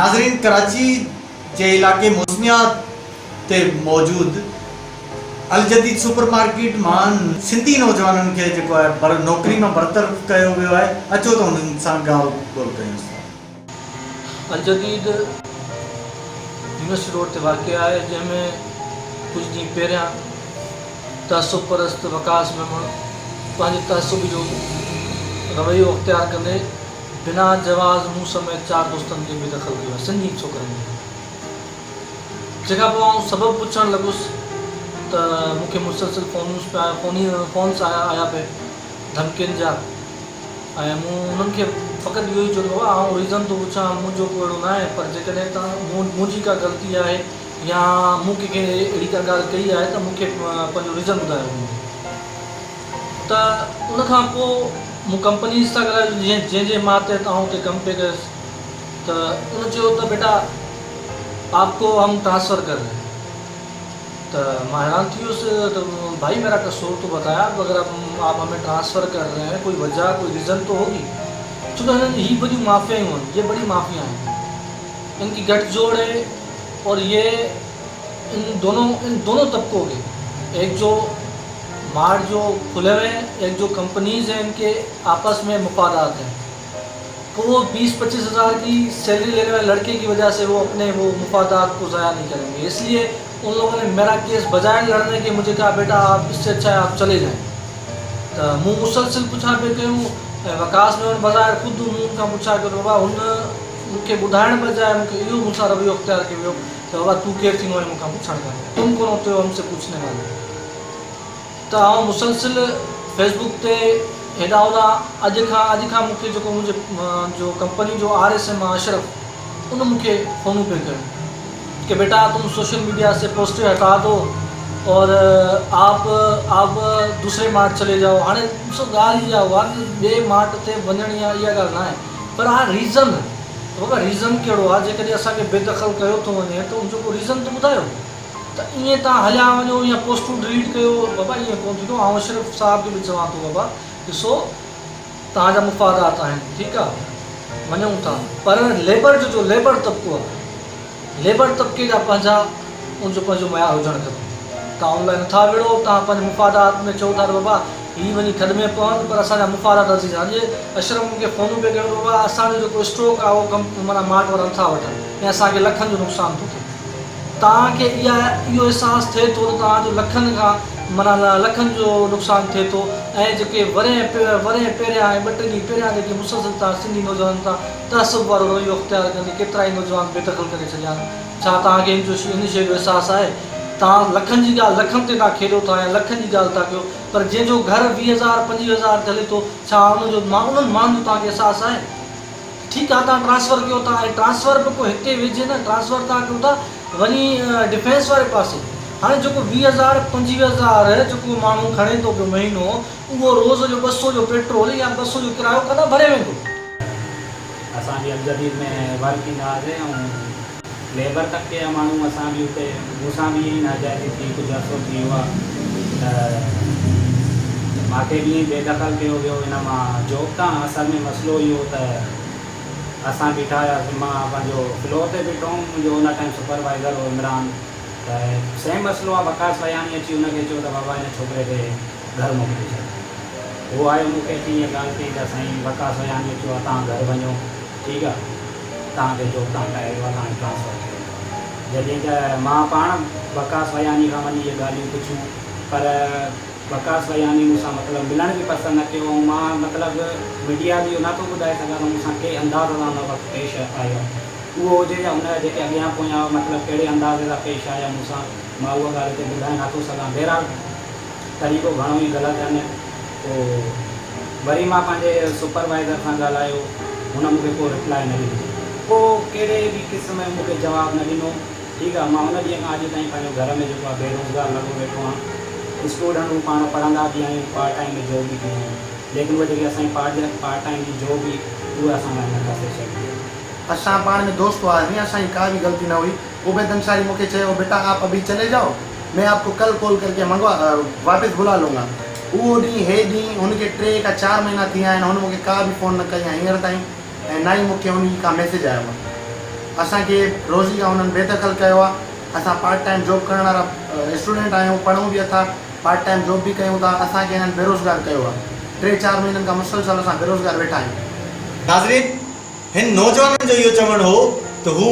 ناظرين ڪراچي جي علائقي موسميات تي موجود الجديد سپر مارڪيٽ مان سنڌي نوجوانن کي جيڪو آهي بر نوڪري مان برطرف ڪيو ويو آهي اچو ته انهن سان ڳالهه ٻولهه ڪيون ٿا. الجديد يونيورسٽي روڊ تي واقع آهي جنهن ۾ ڪجهه ڏينهن پهريان تعصب پرست وقاص ميمڻ پنهنجي تعصب جو رويو اختيار ڪندي بنا جواز مون سميت چار دوستن کي بي دخل ڪيو آهي سنڌي ڇوڪرن کي. جنهن کان پوء آئون سبب پڇڻ لڳس ته مون کي مسلسل فونز پيا فونز آيا آيا پئي ڌمڪين جا ۽ مون انهن کي فقط اهو ئي چيو ته بابا آئون ريزن ٿو پڇان منهنجو ڪو اهڙو ناهي پر جيڪڏهن توهان منهنجي ڪا غلطي آهي يا مون ڪنهن کي اهڙي ڪا ڳالهه ڪئي آهي ته مون کي پنهنجو ريزن ٻڌايو وڃي ته ان کان پوء مون ڪمپنيز سان ڳالهايو جنهن جي ماتحت آئون اتي ڪم پئي ڪيس ته ان چيو ته بيٽا آپ کو هم ٽرانسفر کر رهي هين ته مان حيران ٿي ويس ته ڀائي ميرا قصور تو بتايا اگر آپ همين ٽرانسفر کر رهي هين ڪوئي وجه ڪوئي ريزن تو هوگي ڇو ته هنن هي وڏيون مافيائون آهن يه بڙي مافيا هين ان ڪي گٺ جوڙ هي اور يه ان دونو ان دونو طبقو ڪي ايڪ جو مارٽ جو کلي هوئي هين ايڪ جو ڪمپنيز هين ان ڪي آپس ۾ مفادات هين تو وہ بيس پچيس هزار ڪي سيلري ليني والي لڙڪي ڪي وجه سي وہ اپني وہ مفادات ڪو ضايع نهين ڪرين گي اس ليي ان لوگون ني ميرا ڪيس بجائي لڙني ڪي مجهي ڪها بيٽا آپ اس سي اڇا هي آپ چلي جائين ته مون مسلسل پڇا پئي ڪيون ۽ وقاص ميمڻ بظاهر خود مون ان کان پڇا ڪيو ته بابا هن مون کي ٻڌائڻ بجاء مون کي اهو مون سان رويو اختيار ڪيو ويو ته بابا تون ڪير ٿيندو آهين مون کان پڇڻ ڪرڻ تم ڪون هوتي هو هم سي پوڇني والي. ته آئون مسلسل فيس بڪ تي هيڏانهن هوڏانهن اڄ کان اڄ کان مون کي جيڪو منهنجي جو ڪمپني جو آر ايس ايم آ اشرف ان مون کي فونون پئي ڪيون ڪي بيٽا تم سوشل ميڊيا سي پوسٽ هٽا دو اور آپ آپ دوسري مارٽ چلي جائو هاڻي ڏسو ڳالهه اها اها ته ٻئي مارٽ تي وڃڻ يا اها ڳالهه نه آهي پر آ ريزن ته بابا ريزن ڪهڙو آ جيڪڏهن اسان کي بي دخل ڪيو ٿو وڃي ته ان جو ڪو ريزن ته ٻڌايو. ته ائين توهان هليا وڃو يا پوسٽون ڊليٽ ڪيو بابا ائين ڪونه ٿيندو آئون اشرف صاحب کي به چوان ٿو بابا ڏسو توهان جا مفادات آهن ٺيڪ آ مڃون ٿا پر ليبر جو جو ليبر طبقو آ ليبر طبقي جا پنهنجا ان جو پنهنجو معيار هجڻ کپي توهان ان لاء نٿا وڙهو توهان پنهنجي مفادات ۾ چئو ٿا ته بابا هي وڃي کڏ ۾ پون پر اسان جا مفادات عزيز آهن اڄ اشرف مون کي فونون پئي ڪيو ته بابا اسان جو جيڪو اسٽاڪ آ اهو ڪم معنيٰ مارٽ وارا نٿا وٺن ۽ اسان کي لکن جو نقصان ٿو ٿئي. توهان کي اها اهو احساس ٿئي ٿو ته توهان جو لکن کان معنيٰ لکن جو نقصان ٿئي ٿو ۽ جيڪي ورهين ورهين پهريان ۽ ٻه ٽي ڏينهن پهريان جيڪي مسلسل توهان سنڌي نوجوانن سان تعصب وارو رويو اختيار ڪندي ڪيترائي نوجوان بي دخل ڪري ڇڏيا آهن ڇا توهان کي ان جو ان شيء جو احساس آهي توهان لکن جي ڳالهه لکن تي توهان کيڏو ٿا يا لکن جي ڳالهه ٿا ڪيو پر جنهن جو گهر 20 هزار 25 هزار تي هلي ٿو ڇا ان جو انهن ماڻهن جو توهان کي احساس آهي ٺيڪ آ توهان ٽرانسفر ڪيو ٿا ۽ ٽرانسفر به ڪو هتي ويجهي نه ٽرانسفر توهان ڪيو ٿا وڃي ڊفينس واري پاسي هاڻي جيڪو 20 هزار 25 هزار جيڪو ماڻهو کڻي ٿو پيو مهينو اهو روز جو 200 جو پيٽرول يا 200 جو ڪرايو ڪڏهن ڀري ويندو. اسان به الجديد ۾ ورڪ ڪندا هئاسين ۽ ليبر طبقي جا ماڻهو اسان به اتي مون سان به ائين ئي ناجائزي ٿي ڪجهه عرصو ٿي ويو آهي ته مان کي به ائين بي دخل ڪيو ويو ان مان جاب تان اصل ۾ مسئلو اهو ته اسان بيٺا هياسين مان پنهنجو فلور تي بيٺو هوم منهنجو ان ٽائيم سپروائيزر هو عمران ته سيم مسئلو آهي وقاص وياڻي اچي ان کي چيو ته بابا هن ڇوڪري کي گهر موڪلي ڇڏ هو آيو مون کي اچي ائين ڳالهه ڪيائين ته سائين وقاص وياڻي چيو آهي توهان گهر وڃو ٺيڪ آهي توهان کي جاب تان هٽايو ويو آهي توهان کي ٽرانسفر ڪيو ويو آهي جڏهن ته مان پاڻ وقاص وياڻي کان وڃي اهي ڳالهيون پڇيون پر وقاص وياني مون سان مطلب ملڻ به پسند نه ڪيو ۽ مان مطلب ميڊيا به اهو نه ٿو ٻڌائي سگهان ته مون سان ڪهڙي انداز سان ان وقت پيش آيو اهو هجي يا ان جا جيڪي اڳيان پويان مطلب ڪهڙي انداز سان پيش آيا مون سان مان اها ڳالهه هتي ٻڌائي نه ٿو سگهان بهرحال طريقو گهڻو ئي غلط آهن پوء وري مان پنهنجي سپروائيزر سان ڳالهايو هن مون کي ڪو رپلاء نه ڏنو ڪو ڪهڙي به قسم جو مون کي جواب نه ڏنو. ٺيڪ آ مان ان ڏينهن کان اڄ تائين پنهنجو گهر ۾ جيڪو آ بيروزگار لڳو ويٺو آهيان. اسٽوڊنٽ هون پاڻ پڙهندا به آهيون پارٽ ٽائيم ۾ جاب به ڪندا آهيون ليڪن اهي جيڪي اسان جي پارٽ پارٽ ٽائيم جي جاب هئي اها اسان کان هن کسي ڇڏي آ. اسان پاڻ ۾ دوست هئاسين اسان جي ڪا به غلطي نه هئي عبيد انصاري مون کي چيو بيٽا آپ ابهي چلي جائو مين آپ ڪو ڪل ڪال ڪر ڪي منگوا واپس بلا لونگا اهو ڏينهن هي ڏينهن هن کي ٽي کان چار مهينا ٿي ويا آهن هن مون کي ڪا به فون نه ڪئي آهي هينئر تائين ۽ نه ئي مون کي هن جي ڪا ميسيج آيو آهي. اسان کي روزي کان هنن بيدخل ڪيو آهي. اسان پارٽ ٽائيم جاب ڪرڻ وارا اسٽوڊنٽ آهيون، پڙهون به اٿا، پارٽ ٽائيم جاب به ڪيون ٿا، اسان کي هنن بيروزگار ڪيو آهي. ٽي چار مهينن کان مسلسل اسان بيروزگار ويٺا آهيون. ناظرين هن نوجوانن جو اهو چوڻ هو ته هو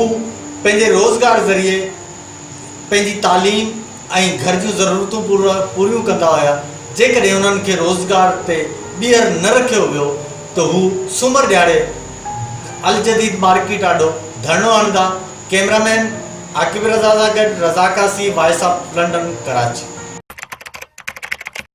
پنهنجي روزگار ذريعي پنهنجي تعليم ۽ گهر جون ضرورتون پوريون ڪندا هيا، جيڪڏهن انهن کي روزگار تي ٻيهر نه رکيو ويو ته هو سومر ڏهاڙي الجديد مارڪيٽ آڏو ڌرڻو هڻندا، ڪئميرا مين عاقب رضا سان گڏ Raza Kasi, voice of London, Karachi.